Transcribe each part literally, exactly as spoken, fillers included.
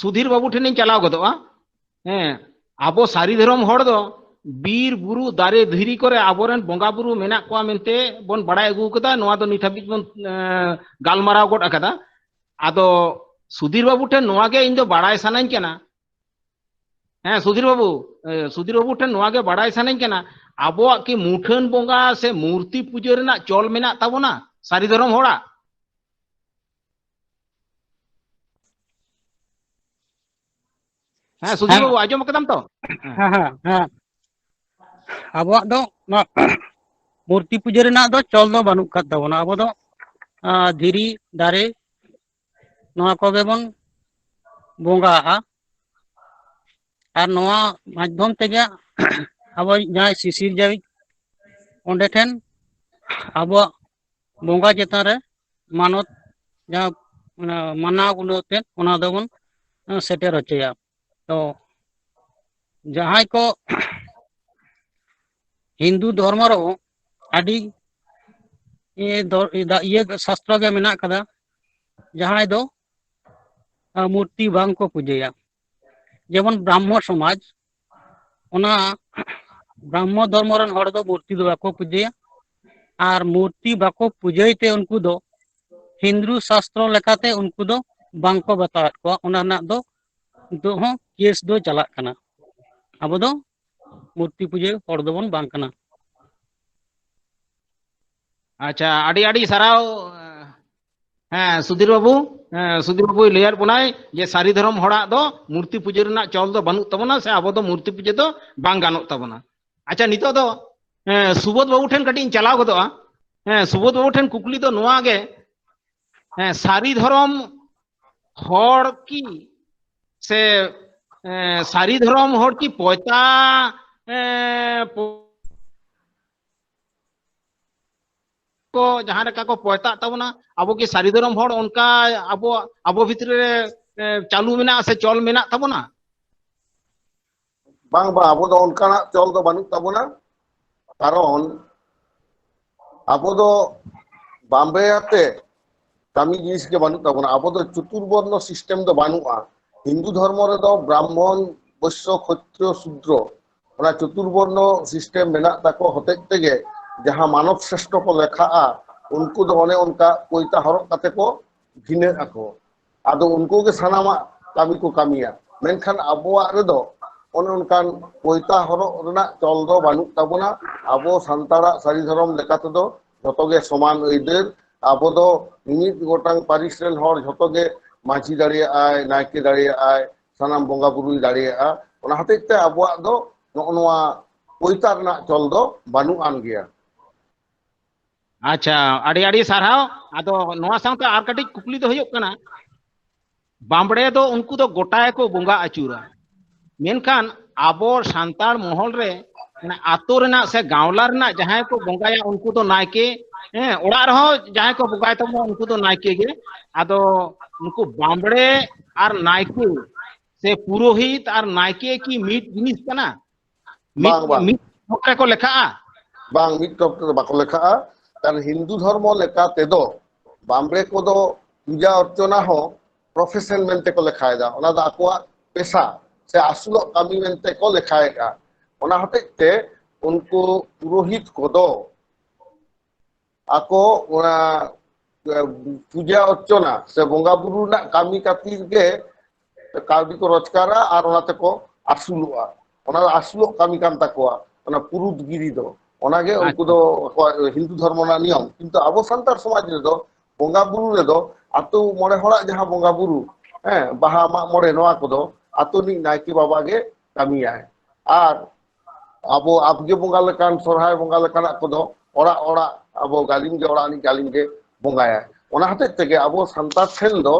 ᱥᱩᱫᱷᱤᱨ ᱵᱟᱹᱵᱩ ᱴᱷᱮᱱᱤᱧ ᱪᱟᱞᱟᱣ ᱜᱚᱫᱚᱜᱼᱟ᱾ ᱦᱮᱸ, ᱟᱵᱚ ᱥᱟᱹᱨᱤ ᱫᱷᱚᱨᱚᱢ ᱦᱚᱲ ᱫᱚ ᱵᱤᱨ ᱵᱩᱨᱩ ᱫᱟᱨᱮ ᱫᱷᱤᱨᱤ ᱠᱚᱨᱮ ᱟᱵᱚᱨᱮᱱ ᱵᱚᱸᱜᱟ ᱵᱩᱨᱩ ᱢᱮᱱᱟᱜ ᱠᱚᱣᱟ ᱢᱮᱱᱛᱮ ᱵᱚᱱ ᱵᱟᱲᱟᱭ ᱟᱹᱜᱩ ᱠᱟᱫᱟ᱾ ᱱᱚᱣᱟ ᱫᱚ ᱱᱤᱛ ᱦᱟᱹᱵᱤᱡ ᱵᱚᱱ ᱮᱸ, ᱜᱟᱞᱢᱟᱨᱟᱣ ᱜᱚᱫ ᱟᱠᱟᱫᱟ᱾ ᱟᱫᱚ ᱥᱩᱫᱷᱤᱨ ᱵᱟᱹᱵᱩ ᱴᱷᱮᱱ ᱱᱚᱣᱟ ᱜᱮ ᱤᱧ ᱫᱚ ᱵᱟᱲᱟᱭ ᱥᱟᱱᱟᱧ ᱠᱟᱱᱟ᱾ ᱦᱮᱸ, ᱥᱩᱫᱷᱤᱨ ᱵᱟᱹᱵᱩ, ᱮ, ᱥᱩᱫᱷᱤᱨ ᱵᱟᱹᱵᱩ ᱴᱷᱮᱱ ᱱᱚᱣᱟ ᱜᱮ ᱵᱟᱲᱟᱭ ᱥᱟᱱᱟᱧ ᱠᱟᱱᱟ, ᱟᱵᱚᱣᱟᱜ ᱠᱤ ᱢᱩᱴᱷᱟᱹᱱ ᱵᱚᱸᱜᱟ ᱥᱮ ᱢᱩᱨᱛᱤ ᱯᱩᱡᱟᱹ ᱨᱮᱱᱟᱜ ᱪᱚᱞ ᱢᱮᱱᱟᱜ ᱛᱟᱵᱚᱱᱟ ᱥᱟᱹᱨᱤ ᱫᱷᱚᱨᱚᱢ ᱦᱚᱲᱟᱜ? ᱦᱮᱸ, ᱥᱩᱫᱷᱤᱨ ᱦᱮᱸ᱾ ᱵᱟᱹᱵᱩ, ᱟᱸᱡᱚᱢ ᱠᱟᱫᱟᱢ ᱛᱚ? ᱦᱮᱸ, ᱦᱮᱸ, ᱦᱮᱸ᱾ ᱟᱵᱚᱣᱟᱜ ᱫᱚ ᱱᱚᱣᱟ ᱢᱩᱨᱛᱤ ᱯᱩᱡᱟᱹ ᱨᱮᱱᱟᱜ ᱫᱚ ᱪᱚᱞ ᱫᱚ ᱵᱟᱹᱱᱩᱜ ᱠᱟᱫ ᱛᱟᱵᱚᱱᱟ᱾ ᱟᱵᱚ ᱫᱚ, ᱟ, ᱫᱷᱤᱨᱤ, ᱫᱟᱨᱮ, ᱱᱚᱣᱟ ᱠᱚᱜᱮ ᱵᱚᱱ ᱵᱚᱸᱜᱟᱜᱼᱟ᱾ ᱟᱨ ᱱᱚᱣᱟ ᱢᱟᱫᱽᱫᱷᱚᱢ ᱛᱮᱜᱮ ᱟᱵᱚ ᱡᱟᱦᱟᱸᱭ ᱥᱤᱥᱤᱨᱡᱟᱹᱣᱤᱡ, ᱚᱸᱰᱮ ᱴᱷᱮᱱ ᱟᱵᱚᱣᱟᱜ ᱵᱚᱸᱜᱟ ᱪᱮᱛᱟᱱ ᱨᱮ ᱢᱟᱱᱚᱛ, ᱡᱟᱦᱟᱸ, ᱚᱱᱟ ᱢᱟᱱᱟᱣ ᱜᱩᱱᱟᱹᱣ ᱛᱮ ᱚᱱᱟ ᱫᱚᱵᱚᱱ, ᱮ, ᱥᱮᱴᱮᱨ ᱦᱚᱪᱚᱭᱟ᱾ ᱛᱚ ᱡᱟᱦᱟᱸᱭ ᱠᱚ ᱦᱤᱱᱫᱩ ᱫᱷᱚᱨᱢᱚ ᱨᱮᱦᱚᱸ ᱟᱹᱰᱤ, ᱮ, ᱫᱚ-, ᱫᱟ-, ᱤᱭᱟᱹ ᱥᱟᱥᱛᱨᱚ ᱜᱮ ᱢᱮᱱᱟᱜ ᱠᱟᱫᱟ, ᱡᱟᱦᱟᱸᱭ ᱫᱚ, ᱟ, ᱢᱩᱨᱛᱤ ᱵᱟᱝ ᱠᱚ ᱯᱩᱡᱟᱹᱭᱟ᱾ ᱡᱮᱢᱚᱱ ᱵᱨᱟᱦᱢᱚ ᱥᱚᱢᱟᱡᱽ, ᱚᱱᱟ ᱵᱨᱟᱦᱢᱚ ᱫᱷᱚᱨᱢᱚ ᱨᱮᱱ ᱦᱚᱲ ᱫᱚ ᱢᱩᱨᱛᱤ ᱫᱚ ᱵᱟᱠᱚ ᱯᱩᱡᱟᱹᱭᱟ᱾ ᱟᱨ ᱢᱩᱨᱛᱤ ᱵᱟᱠᱚ ᱯᱩᱡᱟᱹᱭ ᱛᱮ ᱩᱱᱠᱩ ᱫᱚ ᱦᱤᱱᱫᱩ ᱥᱟᱥᱛᱨᱚ ᱞᱮᱠᱟᱛᱮ ᱩᱱᱠᱩ ᱫᱚ ᱵᱟᱝ ᱠᱚ ᱵᱟᱛᱟᱣᱮᱫ ᱠᱚᱣᱟ᱾ ᱚᱱᱟ ᱨᱮᱱᱟᱜ ᱫᱚ ᱱᱤᱛᱚᱜ ᱦᱚᱸ ᱠᱮᱥ ᱫᱚ ᱪᱟᱞᱟᱜ ᱠᱟᱱᱟ᱾ ᱟᱵᱚ ᱫᱚ ᱢᱩᱨᱛᱤ ᱯᱩᱡᱟᱹ ᱦᱚᱲ ᱫᱚᱵᱚᱱ ᱵᱟᱝ ᱠᱟᱱᱟ᱾ ᱟᱪᱪᱷᱟ, ᱟᱹᱰᱤ ᱟᱹᱰᱤ ᱥᱟᱨᱦᱟᱣ᱾ ᱦᱮᱸ, ᱥᱩᱫᱷᱤᱨ ᱵᱟᱹᱵᱩ, ᱦᱮᱸ, ᱥᱩᱫᱷᱤᱨ ᱵᱟᱹᱵᱩᱭ ᱞᱟᱹᱭᱟᱫ ᱵᱚᱱᱟᱭ ᱡᱮ ᱥᱟᱹᱨᱤ ᱫᱷᱚᱨᱚᱢ ᱦᱚᱲᱟᱜ ᱫᱚ ᱢᱩᱨᱛᱤ ᱯᱩᱡᱟᱹ ᱨᱮᱱᱟᱜ ᱪᱚᱞ ᱫᱚ ᱵᱟᱹᱱᱩᱜ ᱛᱟᱵᱚᱱᱟ, ᱥᱮ ᱟᱵᱚ ᱫᱚ ᱢᱩᱨᱛᱤ ᱯᱩᱡᱟᱹ ᱫᱚ ᱵᱟᱝ ᱜᱟᱱᱚᱜ ᱛᱟᱵᱚᱱᱟ᱾ ᱟᱪᱪᱷᱟ, ᱱᱤᱛᱚᱜ ᱫᱚ, ᱦᱮᱸ, ᱥᱩᱵᱳᱫᱷ ᱵᱟᱹᱵᱩ ᱴᱷᱮᱱ ᱠᱟᱹᱴᱤᱡ ᱤᱧ ᱪᱟᱞᱟᱣ ᱜᱚᱫᱚᱜᱼᱟ᱾ ᱦᱮᱸ, ᱥᱩᱵᱳᱫᱷ ᱵᱟᱹᱵᱩ ᱴᱷᱮᱱ ᱠᱩᱠᱞᱤ ᱫᱚ ᱱᱚᱣᱟ ᱜᱮ, ᱦᱮᱸ, ᱥᱟᱹᱨᱤ ᱫᱷᱚᱨᱚᱢ ᱦᱚᱲ ᱠᱤ ᱥᱮ, ᱮ, ᱥᱟᱹᱨᱤ ᱫᱷᱚᱨᱚᱢ ᱦᱚᱲ ᱠᱤ ᱯᱚᱭᱛᱟ, ᱮ, ᱯᱚ-, ᱠᱚ ᱡᱟᱦᱟᱸ ᱞᱮᱠᱟ ᱠᱚ ᱯᱚᱭᱛᱟᱜ ᱛᱟᱵᱚᱱᱟ, ᱟᱵᱚ ᱠᱤ ᱥᱟᱹᱨᱤ ᱫᱷᱚᱨᱚᱢ ᱦᱚᱲ ᱚᱱᱠᱟ ᱟᱵᱚ, ᱟᱵᱚ ᱵᱷᱤᱛᱨᱤ ᱨᱮ, ᱮ, ᱪᱟᱹᱞᱩ ᱢᱮᱱᱟᱜᱼᱟ ᱥᱮ ᱪᱚᱞ ᱢᱮᱱᱟᱜ ᱛᱟᱵᱚᱱᱟ? ᱵᱟᱝ, ᱵᱟᱝ, ᱟᱵᱚ ᱫᱚ ᱚᱱᱠᱟᱱᱟᱜ ᱪᱚᱞ ᱫᱚ ᱵᱟᱹᱱᱩᱜ ᱛᱟᱵᱚᱱᱟ᱾ ᱠᱟᱨᱚᱱ ᱟᱵᱚ ᱫᱚ ᱵᱟᱢᱵᱮ ᱟᱛᱮ ᱠᱟᱹᱢᱤ ᱡᱤᱱᱤᱥ ᱜᱮ ᱵᱟᱹᱱᱩᱜ ᱛᱟᱵᱚᱱᱟ᱾ ᱟᱵᱚ ᱫᱚ ᱪᱚᱛᱩᱨᱵᱚᱨᱱᱚ system ᱫᱚ ᱵᱟᱹᱱᱩᱜᱼᱟ᱾ ᱦᱤᱱᱫᱩ ᱫᱷᱚᱨᱢᱚ ᱨᱮᱫᱚ ᱵᱨᱟᱦᱢᱚᱱ, ᱵᱳᱭᱥᱭᱚ, ᱠᱷᱚᱛᱨᱤᱭᱚ, ᱥᱩᱫᱨᱚ, ᱚᱱᱟ ᱪᱚᱛᱩᱨᱵᱚᱨᱱᱚ system ᱢᱮᱱᱟᱜ ᱛᱟᱠᱚ ᱦᱚᱛᱮᱡ ᱛᱮᱜᱮ ᱡᱟᱦᱟᱸ ᱢᱟᱱᱚᱵ ᱥᱨᱮᱥᱴᱷᱚ ᱠᱚ ᱞᱮᱠᱷᱟᱜᱼᱟ, ᱩᱱᱠᱩ ᱫᱚ ᱚᱱᱮ ᱚᱱᱠᱟ ᱯᱚᱭᱛᱟ ᱦᱚᱨᱚᱜ ᱠᱟᱛᱮ ᱠᱚ ᱵᱷᱤᱱᱟᱹᱜ ᱟᱠᱚ᱾ ᱟᱫᱚ ᱩᱱᱠᱩ ᱜᱮ ᱥᱟᱱᱟᱢᱟᱜ ᱠᱟᱹᱢᱤ ᱠᱚ ᱠᱟᱹᱢᱤᱭᱟ᱾ ᱢᱮᱱᱠᱷᱟᱱ ᱟᱵᱚᱣᱟᱜ ᱨᱮᱫᱚ ᱚᱱᱮ ᱚᱱᱠᱟᱱ ᱯᱚᱭᱛᱟ ᱦᱚᱨᱚᱜ ᱨᱮᱱᱟᱜ ᱪᱚᱞ ᱫᱚ ᱵᱟᱹᱱᱩᱜ ᱛᱟᱵᱚᱱᱟ᱾ ᱟᱵᱚ ᱥᱟᱱᱛᱟᱲᱟᱜ ᱥᱟᱹᱨᱤ ᱫᱷᱚᱨᱚᱢ ᱞᱮᱠᱟ ᱛᱮᱫᱚ ᱡᱷᱚᱛᱚ ᱜᱮ ᱥᱚᱢᱟᱱ ᱟᱹᱭᱫᱟᱹᱨ᱾ ᱟᱵᱚ ᱫᱚ ᱢᱤᱢᱤᱫ ᱜᱚᱴᱟᱝ ᱯᱟᱹᱨᱤᱥ ᱨᱮᱱ ᱦᱚᱲ ᱡᱷᱚᱛᱚ ᱜᱮ ᱢᱟᱹᱡᱷᱤ ᱫᱟᱲᱮᱭᱟᱜᱼᱟᱭ, ᱱᱟᱭᱠᱮ ᱫᱟᱲᱮᱭᱟᱜᱼᱟᱭ, ᱥᱟᱱᱟᱢ ᱵᱚᱸᱜᱟ ᱵᱩᱨᱩᱭ ᱫᱟᱲᱮᱭᱟᱜᱼᱟ᱾ ᱚᱱᱟ ᱦᱚᱛᱮᱡ ᱛᱮ ᱟᱵᱚᱣᱟᱜ ᱫᱚ ᱱᱚᱜᱼᱚ ᱱᱚᱣᱟ ᱯᱚᱭᱛᱟ ᱨᱮᱱᱟᱜ ᱪᱚᱞ ᱫᱚ ᱵᱟᱹᱱᱩᱜ ᱟᱱ ᱜᱮᱭᱟ᱾ ᱟᱪᱪᱷᱟ, ᱟᱹᱰᱤ ᱟᱹᱰᱤ ᱥᱟᱨᱦᱟᱣ᱾ ᱟᱫᱚ ᱱᱚᱣᱟ ᱥᱟᱶᱛᱮ ᱟᱨ ᱠᱟᱹᱴᱤᱡ ᱠᱩᱠᱞᱤ ᱫᱚ ᱦᱩᱭᱩᱜ ᱠᱟᱱᱟ, ᱵᱟᱢᱵᱲᱮ ᱫᱚ ᱩᱱᱠᱩ ᱫᱚ ᱜᱚᱴᱟ ᱜᱮᱠᱚ ᱵᱚᱸᱜᱟ ᱟᱹᱪᱩᱨᱟ, ᱢᱮᱱᱠᱷᱟᱱ ᱟᱵᱚ ᱥᱟᱱᱛᱟᱲ ᱢᱚᱦᱚᱞ ᱨᱮ ᱢᱟᱱᱮ ᱟᱛᱳ ᱨᱮᱱᱟᱜ ᱥᱮ ᱜᱟᱶᱞᱟ ᱨᱮᱱᱟᱜ ᱡᱟᱦᱟᱸᱭ ᱠᱚ ᱵᱚᱸᱜᱟᱭᱟ ᱩᱱᱠᱩ ᱫᱚ ᱱᱟᱭᱠᱮ, ᱦᱮᱸ, ᱚᱲᱟᱜ ᱨᱮᱦᱚᱸ ᱡᱟᱦᱟᱸᱭ ᱠᱚ ᱵᱚᱸᱜᱟᱭ ᱛᱟᱵᱚᱱᱟ ᱩᱱᱠᱩ ᱫᱚ ᱱᱟᱭᱠᱮ ᱜᱮ᱾ ᱟᱫᱚ ᱱᱩᱠᱩ ᱵᱟᱢᱵᱲᱮ ᱟᱨ ᱱᱟᱭᱠᱮ ᱥᱮ ᱯᱩᱨᱳᱦᱤᱛ ᱟᱨ ᱱᱟᱭᱠᱮ ᱠᱤ ᱢᱤᱫ ᱡᱤᱱᱤᱥ ᱠᱟᱱᱟ? ᱢᱤᱫ ᱵᱟᱝ, ᱵᱟᱝ᱾ ᱢᱤᱫ ᱴᱚᱴᱷᱟ ᱠᱚ ᱞᱮᱠᱷᱟᱜᱼᱟ? ᱵᱟᱝ, ᱢᱤᱫ ᱴᱚᱴᱷᱟ ᱫᱚ ᱵᱟᱠᱚ ᱞᱮᱠᱷᱟᱜᱼᱟ᱾ ᱠᱟᱨᱚᱱ ᱦᱤᱱᱫᱩ ᱫᱷᱚᱨᱢᱚ ᱞᱮᱠᱟ ᱛᱮᱫᱚ ᱵᱟᱢᱵᱲᱮ ᱠᱚᱫᱚ ᱯᱩᱡᱟ ᱚᱨᱪᱚᱱᱟ ᱦᱚᱸ ᱯᱨᱚᱯᱷᱮᱥᱚᱱ ᱢᱮᱱᱛᱮ ᱠᱚ ᱞᱮᱠᱷᱟᱭᱮᱫᱟ, ᱚᱱᱟ ᱫᱚ ᱟᱠᱚᱣᱟᱜ ᱯᱮᱥᱟ ᱥᱮ ᱟᱹᱥᱩᱞᱚᱜ ᱠᱟᱹᱢᱤ ᱢᱮᱱᱛᱮ ᱠᱚ ᱞᱮᱠᱷᱟᱭᱮᱫᱼᱟ᱾ ᱚᱱᱟ ᱦᱚᱛᱮᱡ ᱛᱮ ᱩᱱᱠᱩ ᱯᱩᱨᱳᱦᱤᱛ ᱠᱚᱫᱚ ᱟᱠᱚ ᱚᱱᱟ ᱯᱩᱡᱟ ᱚᱨᱪᱚᱱᱟ ᱥᱮ ᱵᱚᱸᱜᱟ ᱵᱩᱨᱩ ᱨᱮᱱᱟᱜ ᱠᱟᱹᱢᱤ ᱠᱷᱟᱹᱛᱤᱨ ᱜᱮ ᱠᱟᱹᱣᱰᱤ ᱠᱚ ᱨᱳᱡᱽᱜᱟᱨᱟ ᱟᱨ ᱚᱱᱟ ᱛᱮᱠᱚ ᱟᱹᱥᱩᱞᱚᱜᱼᱟ᱾ ᱚᱱᱟ ᱫᱚ ᱟᱹᱥᱩᱞᱚᱜ ᱠᱟᱹᱢᱤ ᱠᱟᱱ ᱛᱟᱠᱚᱣᱟ, ᱚᱱᱟ ᱯᱩᱨᱩᱫᱽᱜᱤᱨᱤ ᱫᱚ᱾ ᱚᱱᱟᱜᱮ ᱩᱱᱠᱩ ᱟᱪᱪᱷᱟ᱾ ᱫᱚ ᱟᱠᱚᱣᱟᱜ ᱦᱤᱱᱫᱩ ᱫᱷᱚᱨᱢᱚ ᱨᱮᱱᱟᱜ ᱱᱤᱭᱚᱢ᱾ ᱠᱤᱱᱛᱩ ᱟᱵᱚ ᱥᱟᱱᱛᱟᱲ ᱥᱚᱢᱟᱡᱽ ᱨᱮᱫᱚ ᱵᱚᱸᱜᱟ ᱵᱩᱨᱩ ᱨᱮᱫᱚ ᱟᱛᱳ ᱢᱚᱬᱮ ᱦᱚᱲᱟᱜ ᱡᱟᱦᱟᱸ ᱵᱚᱸᱜᱟ ᱵᱩᱨᱩ, ᱦᱮᱸ, ᱵᱟᱦᱟ, ᱢᱟᱜ ᱢᱚᱬᱮ, ᱱᱚᱣᱟ ᱠᱚᱫᱚ ᱟᱛᱳ ᱨᱤᱱᱤᱡ ᱱᱟᱭᱠᱮ ᱵᱟᱵᱟ ᱜᱮ ᱠᱟᱹᱢᱤᱭᱟᱭ᱾ ᱟᱨ ᱟᱵᱚ ᱟᱵᱜᱮ ᱵᱚᱸᱜᱟ ᱞᱮᱠᱟᱱ, ᱥᱚᱨᱦᱟᱭ ᱵᱚᱸᱜᱟ ᱞᱮᱠᱟᱱᱟᱜ ᱠᱚᱫᱚ ᱚᱲᱟᱜ ᱚᱲᱟᱜ ᱟᱵᱚ ᱜᱟᱹᱞᱤᱢ ᱜᱮ, ᱚᱲᱟᱜ ᱨᱤᱱᱤᱡ ᱜᱟᱹᱞᱤᱢ ᱜᱮ ᱵᱚᱸᱜᱟᱭᱟᱭ᱾ ᱚᱱᱟ ᱦᱚᱛᱮᱡ ᱛᱮᱜᱮ ᱟᱵᱚ ᱥᱟᱱᱛᱟᱲ ᱴᱷᱮᱱ ᱫᱚ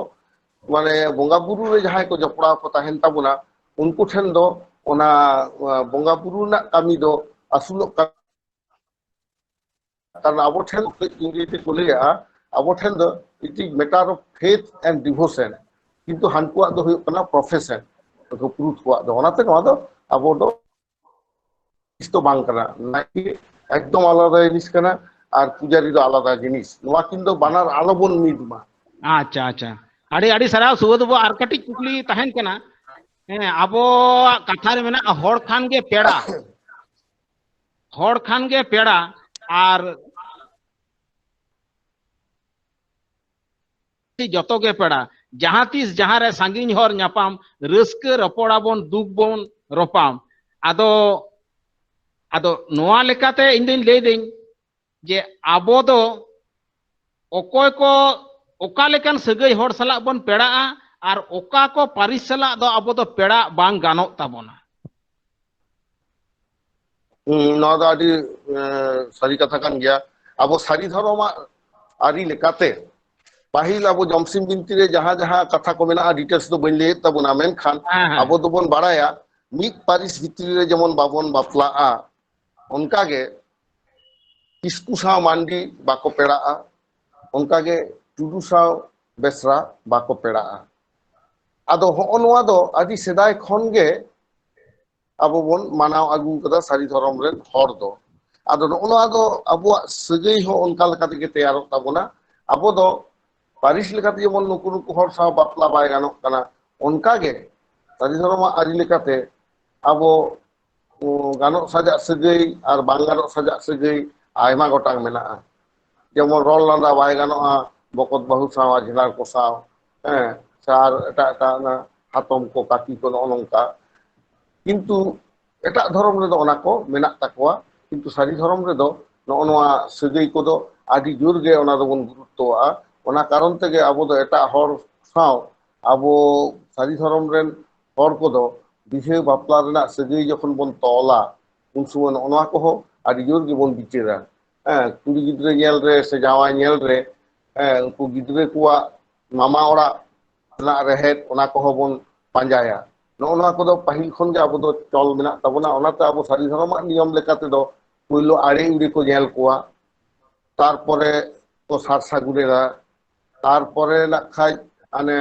ᱢᱟᱱᱮ ᱵᱚᱸᱜᱟ ᱵᱩᱨᱩ ᱨᱮ ᱡᱟᱦᱟᱸᱭ ᱠᱚ ᱡᱚᱯᱲᱟᱣ ᱠᱚ ᱛᱟᱦᱮᱱ ᱛᱟᱵᱚᱱᱟ, ᱩᱱᱠᱩ ᱴᱷᱮᱱ ᱫᱚ ᱚᱱᱟ, ᱟᱸ, ᱵᱚᱸᱜᱟ ᱵᱩᱨᱩ ᱨᱮᱱᱟᱜ ᱠᱟᱹᱢᱤ ᱫᱚ ᱟᱹᱥᱩᱞᱚᱜ ᱠᱟᱱᱟ᱾ ᱠᱟᱨᱚᱱ ᱟᱵᱚ ᱴᱷᱮᱱ ᱤᱝᱨᱮᱡᱤ ᱛᱮᱠᱚ ᱞᱟᱹᱭᱟ, ᱟᱵᱚ ᱴᱷᱮᱱ ᱫᱚ it is matter of faith and devotion, ᱠᱤᱱᱛᱩ ᱦᱟᱱᱠᱩᱣᱟᱜ ᱫᱚ ᱦᱩᱭᱩᱜ ᱠᱟᱱᱟ ᱯᱨᱚᱯᱷᱮᱥᱚᱱ, ᱯᱩᱨᱩᱫᱷ ᱠᱚᱣᱟᱜ ᱫᱚ᱾ ᱚᱱᱟᱛᱮ ᱱᱚᱣᱟ ᱫᱚ ᱟᱵᱚ ᱫᱚ ᱡᱤᱱᱤᱥ ᱫᱚ ᱵᱟᱝ ᱠᱟᱱᱟ᱾ ᱱᱟᱭᱠᱮ ᱮᱠᱫᱚᱢ ᱟᱞᱟᱫᱟ ᱡᱤᱱᱤᱥ ᱠᱟᱱᱟ ᱟᱨ ᱯᱩᱡᱟᱨᱤ ᱫᱚ ᱟᱞᱟᱫᱟ ᱡᱤᱱᱤᱥ᱾ ᱱᱚᱣᱟ ᱠᱤᱱ ᱫᱚ ᱵᱟᱱᱟᱨ ᱟᱞᱚᱵᱚᱱ ᱢᱤᱫ ᱢᱟ᱾ ᱟᱪᱪᱷᱟ, ᱟᱪᱪᱷᱟ᱾ ᱟᱹᱰᱤ ᱟᱹᱰᱤ ᱥᱟᱨᱦᱟᱣ ᱥᱩᱵᱳᱫᱷ ᱵᱟᱵᱩ᱾ ᱟᱨ ᱠᱟᱹᱴᱤᱡ ᱠᱩᱠᱞᱤ ᱛᱟᱦᱮᱱ ᱠᱟᱱᱟ᱾ ᱦᱮᱸ, ᱟᱵᱚᱣᱟᱜ ᱠᱟᱛᱷᱟ ᱨᱮ ᱢᱮᱱᱟᱜᱼᱟ, "ᱦᱚᱲ ᱠᱷᱟᱱ ᱜᱮ ᱯᱮᱲᱟ, ᱦᱚᱲ ᱠᱷᱟᱱ ᱜᱮ ᱯᱮᱲᱟ, ᱟᱨ ᱡᱚᱛᱚ ᱜᱮ ᱯᱮᱲᱟ, ᱡᱟᱦᱟᱸ ᱛᱤᱥ ᱡᱟᱦᱟᱸ ᱨᱮ ᱥᱟᱺᱜᱤᱧ ᱦᱚᱨ ᱧᱟᱯᱟᱢ, ᱨᱟᱹᱥᱠᱟᱹ ᱨᱚᱯᱚᱲ ᱟᱵᱚᱱ, ᱫᱩᱠ ᱵᱚᱱ ᱨᱚᱯᱟᱢ᱾" ᱟᱫᱚ, ᱟᱫᱚ ᱱᱚᱣᱟ ᱞᱮᱠᱟᱛᱮ ᱤᱧ ᱫᱚᱧ ᱞᱟᱹᱭ ᱫᱟᱹᱧ ᱡᱮ ᱟᱵᱚ ᱫᱚ ᱚᱠᱚᱭ ᱠᱚ ᱚᱠᱟ ᱞᱮᱠᱟᱱ ᱥᱟᱹᱜᱟᱹᱭ ᱦᱚᱲ ᱥᱟᱞᱟᱜ ᱵᱚᱱ ᱯᱮᱲᱟᱜᱼᱟ ᱟᱨ ᱚᱠᱟ ᱠᱚ ᱯᱟᱹᱨᱤᱥ ᱥᱟᱞᱟᱜ ᱫᱚ ᱟᱵᱚ ᱫᱚ ᱯᱮᱲᱟ ᱵᱟᱝ ᱜᱟᱱᱚᱜ ᱛᱟᱵᱚᱱᱟ᱾ ᱦᱩᱸ, ᱱᱚᱣᱟ ᱫᱚ ᱟᱹᱰᱤ, ᱮ, ᱥᱟᱹᱨᱤ ᱠᱟᱛᱷᱟ ᱠᱟᱱ ᱜᱮᱭᱟ᱾ ᱟᱵᱚ ᱥᱟᱹᱨᱤ ᱫᱷᱚᱨᱚᱢᱟᱜ ᱟᱹᱨᱤ ᱞᱮᱠᱟᱛᱮ ᱯᱟᱹᱦᱤᱞ ᱟᱵᱚ ᱡᱚᱢᱥᱤᱢ ᱵᱤᱱᱛᱤ ᱨᱮ ᱡᱟᱦᱟᱸ ᱡᱟᱦᱟᱸ ᱠᱟᱛᱷᱟ ᱠᱚ ᱢᱮᱱᱟᱜᱼᱟ, ᱰᱤᱴᱮᱞᱥ ᱫᱚ ᱵᱟᱹᱧ ᱞᱟᱹᱭᱮᱫ ᱛᱟᱵᱚᱱᱟ, ᱢᱮᱱᱠᱷᱟᱱ ᱦᱮᱸ, ᱦᱮᱸ᱾ ᱟᱵᱚ ᱫᱚᱵᱚᱱ ᱵᱟᱲᱟᱭᱟ ᱢᱤᱫ ᱯᱟᱹᱨᱤᱥ ᱵᱷᱤᱛᱨᱤ ᱨᱮ ᱡᱮᱢᱚᱱ ᱵᱟᱵᱚᱱ ᱵᱟᱯᱞᱟᱜᱼᱟ, ᱚᱱᱠᱟᱜᱮ ᱠᱤᱥᱠᱩ ᱥᱟᱶ ᱢᱟᱱᱰᱤ ᱵᱟᱠᱚ ᱯᱮᱲᱟᱜᱼᱟ, ᱚᱱᱠᱟᱜᱮ ᱴᱩᱰᱩ ᱥᱟᱶ ᱵᱮᱥᱨᱟ ᱵᱟᱠᱚ ᱯᱮᱲᱟᱜᱼᱟ᱾ ᱟᱫᱚ ᱦᱚᱸᱜᱼᱚ ᱱᱚᱣᱟ ᱫᱚ ᱟᱹᱰᱤ ᱥᱮᱫᱟᱭ ᱠᱷᱚᱱ ᱜᱮ ᱟᱵᱚ ᱵᱚᱱ ᱢᱟᱱᱟᱣ ᱟᱹᱜᱩ ᱠᱟᱫᱟ ᱥᱟᱹᱨᱤ ᱫᱷᱚᱨᱚᱢ ᱨᱮᱱ ᱦᱚᱲ ᱫᱚ᱾ ᱟᱫᱚ ᱱᱚᱜᱼᱚ ᱱᱚᱣᱟ ᱫᱚ ᱟᱵᱚᱣᱟᱜ ᱥᱟᱹᱜᱟᱹᱭ ᱦᱚᱸ ᱚᱱᱠᱟ ᱞᱮᱠᱟ ᱛᱮᱜᱮ ᱛᱮᱭᱟᱨᱚᱜ ᱛᱟᱵᱚᱱᱟ᱾ ᱟᱵᱚ ᱫᱚ ᱯᱟᱹᱨᱤᱥ ᱞᱮᱠᱟᱛᱮ ᱡᱮᱢᱚᱱ ᱱᱩᱠᱩ ᱱᱩᱠᱩ ᱦᱚᱲ ᱥᱟᱶ ᱵᱟᱯᱞᱟ ᱵᱟᱭ ᱜᱟᱱᱚᱜ ᱠᱟᱱᱟ, ᱚᱱᱠᱟᱜᱮ ᱥᱟᱹᱨᱤ ᱫᱷᱚᱨᱚᱢᱟᱜ ᱟᱹᱨᱤ ᱞᱮᱠᱟᱛᱮ ᱟᱵᱚ, ᱩᱸ, ᱜᱟᱱᱚᱜ ᱥᱟᱡᱟᱜ ᱥᱟᱹᱜᱟᱹᱭ ᱟᱨ ᱵᱟᱝ ᱜᱟᱱᱚᱜ ᱥᱟᱡᱟᱜ ᱥᱟᱹᱜᱟᱹᱭ ᱟᱭᱢᱟ ᱜᱚᱴᱟᱝ ᱢᱮᱱᱟᱜᱼᱟ᱾ ᱡᱮᱢᱚᱱ ᱨᱚᱲ ᱞᱟᱸᱫᱟ ᱵᱟᱭ ᱜᱟᱱᱚᱜᱼᱟ ᱵᱚᱠᱚᱛ ᱵᱟᱹᱦᱩ ᱥᱟᱶ, ᱟᱡᱷᱱᱟᱨ ᱠᱚ ᱥᱟᱶ, ᱦᱮᱸ, ᱥᱮ ᱟᱨ ᱮᱴᱟᱜ ᱮᱴᱟᱜ ᱚᱱᱟ ᱦᱟᱛᱚᱢ ᱠᱚ, ᱠᱟᱠᱤ ᱠᱚ, ᱱᱚᱜᱼᱚ ᱱᱚᱝᱠᱟ᱾ ᱠᱤᱱᱛᱩ ᱮᱴᱟᱜ ᱫᱷᱚᱨᱚᱢ ᱨᱮᱫᱚ ᱚᱱᱟ ᱠᱚ ᱢᱮᱱᱟᱜ ᱛᱟᱠᱚᱣᱟ, ᱠᱤᱱᱛᱩ ᱥᱟᱹᱨᱤ ᱫᱷᱚᱨᱚᱢ ᱨᱮᱫᱚ ᱱᱚᱜᱼᱚ ᱱᱚᱣᱟ ᱥᱟᱹᱜᱟᱹᱭ ᱠᱚᱫᱚ ᱟᱹᱰᱤ ᱡᱳᱨ ᱜᱮ ᱚᱱᱟ ᱫᱚᱵᱚᱱ ᱜᱩᱨᱩᱛᱛᱚᱣᱟᱜᱼᱟ᱾ ᱚᱱᱟ ᱠᱟᱨᱚᱱ ᱛᱮᱜᱮ ᱟᱵᱚ ᱫᱚ ᱮᱴᱟᱜ ᱦᱚᱲ ᱥᱟᱶ ᱟᱵᱚ ᱥᱟᱹᱨᱤ ᱫᱷᱚᱨᱚᱢ ᱨᱮᱱ ᱦᱚᱲ ᱠᱚᱫᱚ ᱵᱤᱦᱟᱹ ᱵᱟᱯᱞᱟ ᱨᱮᱱᱟᱜ ᱥᱟᱹᱜᱟᱹᱭ ᱡᱚᱠᱷᱚᱱ ᱵᱚᱱ ᱛᱚᱞᱟ, ᱩᱱ ᱥᱚᱢᱚᱭ ᱱᱚᱜᱼᱚ ᱱᱚᱣᱟ ᱠᱚᱦᱚᱸ ᱟᱹᱰᱤ ᱡᱳᱨ ᱜᱮᱵᱚᱱ ᱵᱤᱪᱟᱹᱨᱟ᱾ ᱦᱮᱸ, ᱠᱩᱲᱤ ᱜᱤᱫᱽᱨᱟᱹ ᱧᱮᱞ ᱨᱮ ᱥᱮ ᱡᱟᱶᱟᱭ ᱧᱮᱞ ᱨᱮ, ᱦᱮᱸ, ᱩᱱᱠᱩ ᱜᱤᱫᱽᱨᱟᱹ ᱠᱚᱣᱟᱜ ᱢᱟᱢᱟ ᱚᱲᱟᱜ ᱨᱮᱱᱟᱜ ᱨᱮᱦᱮᱫ, ᱚᱱᱟ ᱠᱚᱦᱚᱸ ᱵᱚᱱ ᱯᱟᱸᱡᱟᱭᱟ᱾ ᱱᱚᱜᱼᱚ ᱱᱚᱣᱟ ᱠᱚᱫᱚ ᱯᱟᱹᱦᱤᱞ ᱠᱷᱚᱱ ᱜᱮ ᱟᱵᱚ ᱫᱚ ᱪᱚᱞ ᱢᱮᱱᱟᱜ ᱛᱟᱵᱚᱱᱟ᱾ ᱚᱱᱟᱛᱮ ᱟᱵᱚ ᱥᱟᱹᱨᱤ ᱫᱷᱚᱨᱚᱢᱟᱜ ᱱᱤᱭᱚᱢ ᱞᱮᱠᱟ ᱛᱮᱫᱚ ᱯᱳᱭᱞᱳ ᱟᱲᱮ ᱩᱲᱮ ᱠᱚ ᱧᱮᱞ ᱠᱚᱣᱟ, ᱛᱟᱨᱯᱚᱨᱮ ᱠᱚ ᱥᱟᱨ ᱥᱟᱹᱜᱩᱱᱮᱫᱟ, ᱛᱟᱨᱯᱚᱨᱮ ᱱᱟᱜ ᱠᱷᱟᱡ ᱦᱟᱱᱮ,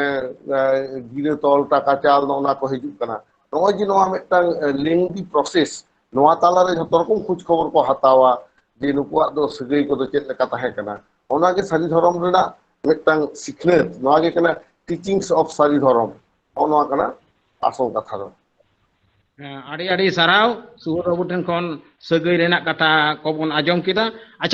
ᱮ, ᱜᱤᱨᱟᱹ ᱛᱚᱞ, ᱴᱟᱠᱟ ᱪᱟᱞ, ᱱᱚᱜᱼᱚ ᱱᱟ ᱠᱚ ᱦᱤᱡᱩᱜ ᱠᱟᱱᱟ᱾ ᱱᱚᱜᱼᱚᱭ ᱡᱮ ᱱᱚᱣᱟ ᱢᱤᱫᱴᱟᱝ, ᱮ, ᱞᱮᱝᱫᱤ ᱯᱨᱚᱥᱮᱥ, ᱱᱚᱣᱟ ᱛᱟᱞᱟᱨᱮ ᱡᱷᱚᱛᱚ ᱨᱚᱠᱚᱢ ᱠᱷᱳᱡᱽ ᱠᱷᱚᱵᱚᱨ ᱠᱚ ᱦᱟᱛᱟᱣᱟ ᱡᱮ ᱱᱩᱠᱩᱣᱟᱜ ᱫᱚ ᱥᱟᱹᱜᱟᱹᱭ ᱠᱚᱫᱚ ᱪᱮᱫ ᱞᱮᱠᱟ ᱛᱟᱦᱮᱸ ᱠᱟᱱᱟ᱾ ᱚᱱᱟᱜᱮ ᱥᱟᱹᱨᱤ ᱫᱷᱚᱨᱚᱢ ᱨᱮᱱᱟᱜ ᱢᱤᱫᱴᱟᱝ ᱥᱤᱠᱷᱱᱟᱹᱛ, ᱱᱚᱣᱟ ᱜᱮ ᱠᱟᱱᱟ teachings of ᱥᱟᱹᱨᱤ ᱫᱷᱚᱨᱚᱢ᱾ ᱱᱚᱜᱼᱚ ᱱᱚᱣᱟ ᱠᱟᱱᱟ ᱟᱥᱚᱞ ᱠᱟᱛᱷᱟ ᱫᱚ᱾ ᱦᱮᱸ, ᱟᱹᱰᱤ ᱟᱹᱰᱤ ᱥᱟᱨᱦᱟᱣ᱾ ᱥᱩᱵᱳᱫᱷ ᱵᱟᱹᱵᱩ ᱴᱷᱮᱱ ᱠᱷᱚᱱ ᱥᱟᱹᱜᱟᱹᱭ ᱨᱮᱱᱟᱜ ᱠᱟᱛᱷᱟ ᱠᱚᱵᱚᱱ ᱟᱸᱡᱚᱢ ᱠᱮᱫᱟ᱾ ᱟᱪᱪᱷᱟ,